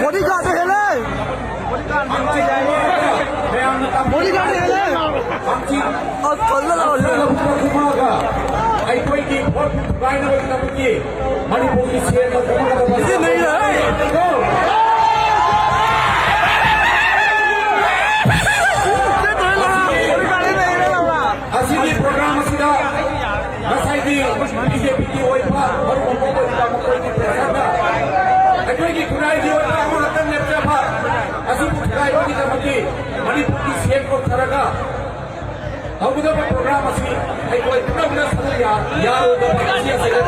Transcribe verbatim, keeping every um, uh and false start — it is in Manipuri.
ꯕꯣꯗꯤꯒꯥꯔꯗ ꯍꯦꯜꯂꯦ! ꯃꯌꯥꯝꯅ ꯇꯝꯕꯤꯔꯤꯕ ꯕꯣꯗꯤꯒꯥꯔꯗ ꯍꯦꯜꯂꯦ! ꯍꯪꯆꯤꯠ ꯑꯁ, ꯊꯜꯂ ꯂꯥꯎꯔꯦ꯫ ꯂꯧꯊꯣꯛꯂꯛꯄꯒ ꯑꯩꯈꯣꯏꯒꯤ ꯚꯣꯠ ꯊꯨꯒꯥꯏꯅꯕꯒꯤꯗꯃꯛꯀꯤ ꯃꯅꯤꯄꯨꯔꯒꯤ ꯁꯦꯜ ꯂꯧꯊꯣꯛꯀꯗꯕ ꯁꯤ ꯅꯩꯔꯦ! ꯕꯣꯗꯤꯒꯥꯔꯗ ꯅꯩꯔꯦ, ꯂꯥꯎꯔꯦ꯫ ꯑꯁꯤꯒꯤ ꯄ꯭ꯔꯣꯒ꯭ꯔꯥꯝ ꯑꯁꯤꯗ ꯉꯁꯥꯏꯒꯤ ꯕꯤ ꯖꯦ ꯄꯤꯒꯤ ꯑꯣꯏꯕ ꯃꯔꯨꯞ ꯑꯃ ꯑꯣꯏꯔꯤꯕ ꯃꯈꯣꯏꯒꯤ ꯄ꯭ꯔꯦꯁꯔꯗ ꯑꯩꯈꯣꯏꯒꯤ ꯈꯨꯟꯅꯥꯏꯒꯤ ꯑꯣꯏꯕ ꯑꯃꯈꯛꯇꯪ ꯂꯦꯞꯆꯕ ꯑꯁꯤꯕꯨ ꯊꯨꯒꯥꯏꯕꯒꯤꯗꯃꯛꯀꯤ ꯃꯅꯤꯄꯨꯔꯒꯤ ꯁꯦꯜ ꯀꯧꯊꯔꯒ ꯇꯧꯒꯗꯕ ꯄ꯭ꯔꯣꯒ꯭ꯔꯥꯝ ꯑꯁꯤ ꯑꯩꯈꯣꯏ ꯄꯨꯝꯅꯃꯛꯅ ꯁꯔꯨꯛ ꯌꯥ-, ꯌꯥꯔꯣꯏꯗꯕ ꯑꯁꯤ ꯑꯁꯤꯗ